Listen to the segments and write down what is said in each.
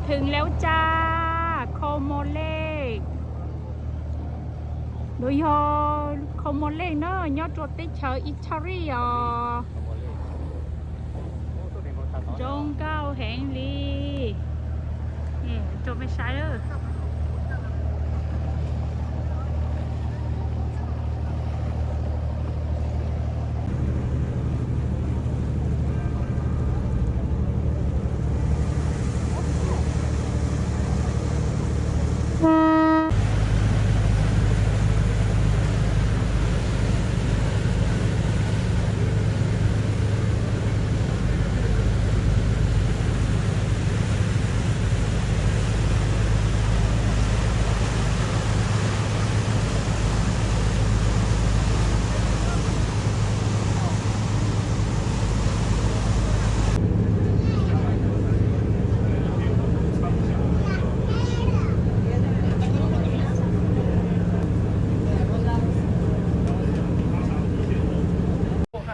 ເຖິງແລ້ວຈ້າ Como Lake ໂດຍຮອ Como Lake ເນີ ຍອດຕົວເຕັກເຊີ ອີຕາລີອໍ ໂດງເກົ່າແຫ່ງລີ ນີ້ ຈົມໄປຊ້າຍເດີ.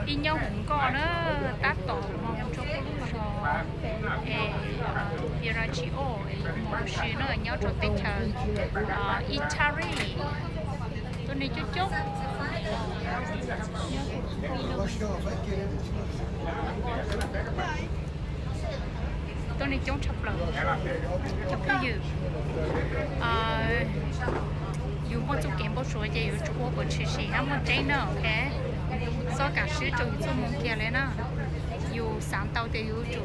ອີ່ຫຍັງຫຸງກໍເນີ ຕັດຕໍ່ມອງໂຈໂກລູຊໍ ເອ ເອ ເບຣາຈິໂອ ເອ ມອງຊີເນີ ຍອດໂຕເຕັກເຊີ ອາ ອີຕາລີ. ໂຕນີ້ຈົກໆ ໂຕນີ້ຈົກ ຊັບເປີ ຈັບຄືຢູ່ ເອີ ຢູ່ໝົດຈຸເກມບໍ່ສວຍ ຈະຢູ່ຈຸໂອກົນຊື່ຊີ ຫ້າມໝົດເຈັງເນີ ໂອເຄ ຊອກການຊື້ຈົງຢູ່ຈຸໂມງກຽເລີຍເນາະ ຢູ່ສາມເຕົາ ແຕ່ຢູ່ຈຸ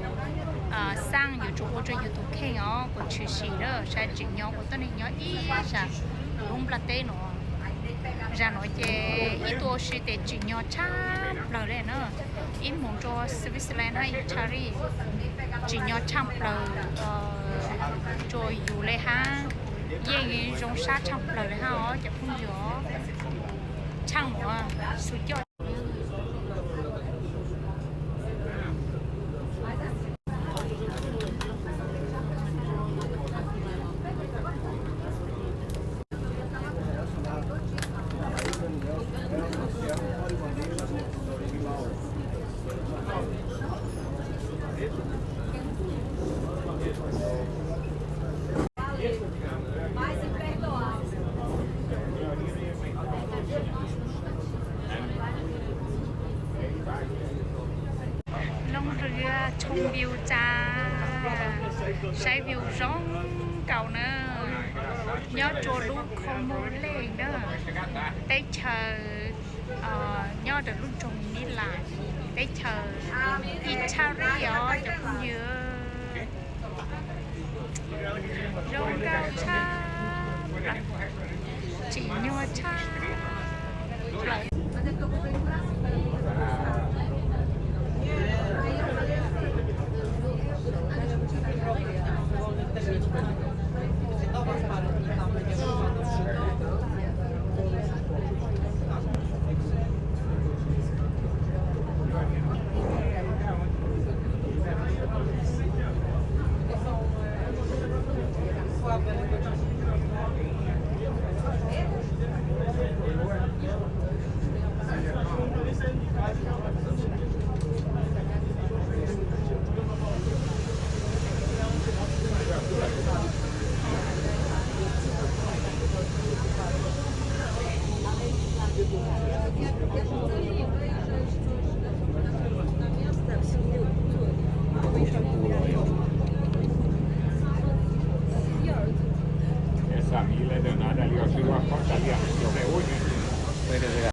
ເອີ ສ້າງຢູ່ຈຸໂອ ຈະຢູ່ຕຸເຄັ່ງອໍ ກົນຊື່ຊີເດີ ຊາຈິງຍອງໂອ ໂຕນີ້ຍອງອີຊາ ລຸງປລາເຕໂນ J'a nói chè, ít tôi sư tệ chỉ nhỏ chăm lờ lên nữa. Ít muốn cho Switzerland hay Italy chỉ nhỏ chăm lờ, ờ, cho dù lê ha. Yên dòng sát chăm lờ lê ha, ó, chả phun dừa. Chăm mà, sủi chó. ລ່ອງເຮືອຊົມວິວຈ້າ ໃຊ້ວິວຊ່ອງເກົ່າເນີ ຍອດໂຈລູໂຄໂມເລເນີ ເຕັກເຊີ ເອີ ຍອດເດີລຸນຊົມນິລາ ເຕັກເຊີ ອີຕາລີອໍ ຈະພຸ້ນເຍ ໂລກາຊາ ຈີໂຍຊາ. Esa mile de nada, digo, si lo aporta, digo, yo me voy.